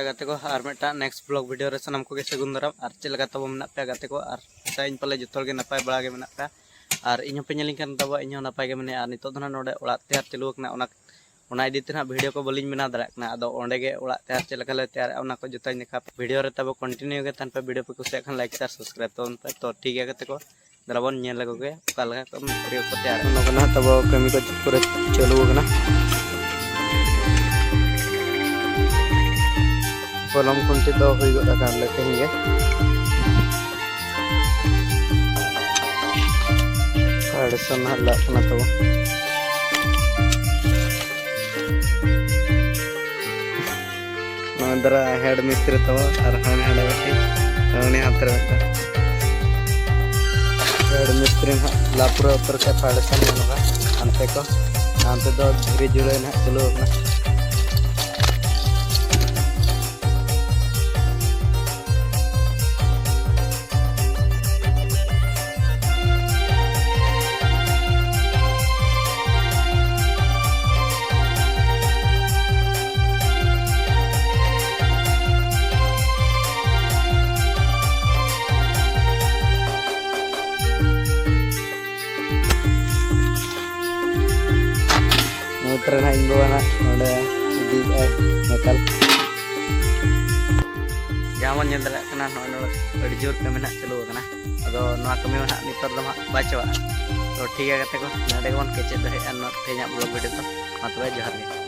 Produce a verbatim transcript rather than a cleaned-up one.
ᱜᱟᱛᱮ ᱠᱚ, ᱟᱨ ᱢᱤᱫᱴᱟᱝ next vlog video ᱨᱮ ᱥᱟᱱᱟᱢ ᱠᱚᱜᱮ ᱥᱟᱹᱜᱩᱱ ᱫᱟᱨᱟᱢ᱾ ᱟᱨ ᱪᱮᱫ ᱞᱮᱠᱟ ᱛᱟᱵᱚ ᱢᱮᱱᱟᱜ ᱯᱮᱭᱟ ᱜᱟᱛᱮ ᱠᱚ? ᱟᱨ ᱟᱥᱟᱭᱟᱹᱧ ᱯᱟᱞᱮ ᱡᱚᱛᱚ ᱦᱚᱲ ᱜᱮ ᱱᱟᱯᱟᱭ ᱵᱟᱲᱟ ᱜᱮ ᱢᱮᱱᱟᱜ ᱯᱮᱭᱟ᱾ ᱟᱨ ᱤᱧ ᱦᱚᱸᱯᱮ ᱧᱮᱞᱤᱧ ᱠᱷᱟᱱ ᱛᱟᱵᱚ ᱤᱧ ᱦᱚᱸ ᱱᱟᱯᱟᱭ ᱜᱮ ᱢᱮᱱᱟᱧᱟ᱾ ᱟᱨ ᱱᱤᱛᱚᱜ ᱫᱚ ᱱᱟᱦᱟᱜ ᱱᱚᱰᱮ ᱚᱲᱟᱜ ᱛᱮᱭᱟᱨ ᱪᱟᱹᱞᱩ ᱟᱠᱟᱱᱟ, ᱚᱱᱟ ᱚᱱᱟ ᱤᱫᱤ ᱛᱮ ᱱᱟᱦᱟᱜ video ᱠᱚ ᱵᱟᱹᱞᱤᱧ ᱵᱮᱱᱟᱣ ᱫᱟᱲᱮᱭᱟᱜ ᱠᱟᱱᱟ᱾ ᱟᱫᱚ ᱚᱸᱰᱮ ᱜᱮ ᱚᱲᱟᱜ ᱛᱮᱭᱟᱨ ᱪᱮᱫ ᱞᱮᱠᱟ ᱞᱮ ᱛᱮᱭᱟᱨᱮᱜᱼᱟ, ᱚᱱᱟ ᱠᱚ ᱡᱚᱛᱚᱧ ᱫᱮᱠᱷᱟᱣ ᱯᱮ᱾ Video ᱨᱮ ᱛᱟᱵᱚ continue ᱜᱮ ᱛᱟᱦᱮᱱ ᱯᱮ᱾ Video ᱯᱮ ᱠᱩᱥᱤᱭᱟᱜ ᱠᱷᱟᱱ like, share, subscribe ᱛᱟᱵᱚᱱ ᱯᱮ᱾ ᱛᱚ ᱴᱷᱤᱠ ᱜᱮᱭᱟ ᱜᱟᱛᱮ ᱠᱚ, ᱫᱮᱞᱟ ᱵᱚᱱ ᱧᱮᱞ ᱞᱮᱠᱚ ᱜᱮ ᱚᱠᱟ ᱞᱮᱠᱟ ᱠᱚ ᱢᱤᱥᱛᱨᱤ ᱠᱚ ᱛᱮᱭᱟᱨᱮᱜᱼᱟ᱾ ᱱᱚᱝᱠᱟ ᱱᱟᱦᱟᱜ ᱛᱟᱵᱚ ᱠᱟᱹᱢᱤ ᱠᱚ ᱯᱩᱨᱟᱹ ᱪᱟᱹᱞᱩ ᱟᱠᱟᱱᱟ᱾ ᱠᱚᱞᱚᱢ ᱠᱷᱩᱱᱴᱤ ᱫᱚ ᱦᱩᱭ ᱜᱚᱫ ᱟᱠᱟᱱ ᱞᱮ ᱛᱮᱦᱮᱧ ᱜᱮ᱾ ᱯᱷᱟᱣᱩᱱᱰᱮᱥᱚᱱ ᱱᱟᱦᱟᱜ ᱞᱟᱜ ᱠᱟᱱᱟ ᱛᱟᱵᱚ᱾ ᱱᱚᱣᱟ ᱫᱟᱨᱟ head ᱢᱤᱥᱛᱨᱤ ᱛᱟᱵᱚ ᱟᱨ ᱦᱟᱱᱮ ᱦᱟᱸᱰᱮ ᱢᱤᱫᱴᱤᱡ, ᱩᱱᱤ ᱦᱟᱱᱛᱮ ᱨᱮ ᱢᱤᱫᱴᱟᱝ᱾ Head ᱢᱤᱥᱛᱨᱤ ᱱᱟᱦᱟᱜ ᱞᱟ ᱯᱩᱨᱟᱹ ᱩᱛᱟᱹᱨ ᱠᱟᱜ ᱯᱷᱟᱣᱩᱱᱰᱮᱥᱚᱱ ᱧᱮᱞᱚᱜᱼᱟ᱾ ᱦᱟᱱᱛᱮ ᱠᱚ, ᱦᱟᱱᱛᱮ ᱫᱚ ᱫᱷᱤᱨᱤ ᱡᱩᱲᱟᱹᱣ ᱱᱟᱦᱟᱜ ᱪᱟᱹᱞᱩ ᱟᱠᱟᱱᱟ᱾ ᱱᱚᱛᱮ ᱨᱮ ᱱᱟᱦᱟᱜ ᱤᱧ ᱵᱟᱵᱟ ᱱᱟᱦᱟᱜ ᱱᱚᱰᱮ ᱤᱫᱤᱭᱮᱫᱟᱭ ᱢᱮᱴᱟᱞ᱾ ᱡᱟᱦᱟᱸ ᱵᱚᱱ ᱧᱮᱞ ᱫᱟᱲᱮᱭᱟᱜ ᱠᱟᱱᱟ, ᱱᱚᱜᱼᱚᱭ ᱱᱚᱰᱮ ᱟᱹᱰᱤ ᱡᱳᱨ ᱠᱟᱹᱢᱤ ᱱᱟᱦᱟᱜ ᱪᱟᱹᱞᱩ ᱟᱠᱟᱱᱟ᱾ ᱟᱫᱚ ᱱᱚᱣᱟ ᱠᱟᱹᱢᱤ ᱢᱟ ᱱᱟᱦᱟᱜ ᱱᱤᱛᱚᱜ ᱫᱚ ᱱᱟᱦᱟᱜ ᱵᱟᱭ ᱪᱟᱵᱟᱜᱼᱟ᱾ ᱛᱚ ᱴᱷᱤᱠ ᱜᱮᱭᱟ ᱜᱟᱛᱮ ᱠᱚ, ᱱᱚᱰᱮ ᱜᱮᱵᱚᱱ ᱠᱮᱪᱮᱫ ᱫᱚᱦᱚᱭᱮᱫᱼᱟ ᱱᱚᱣᱟ ᱛᱮᱦᱮᱧᱟᱜ vlog video ᱫᱚ᱾ ᱢᱟ ᱛᱚᱵᱮ ᱡᱚᱦᱟᱨ ᱜᱮ᱾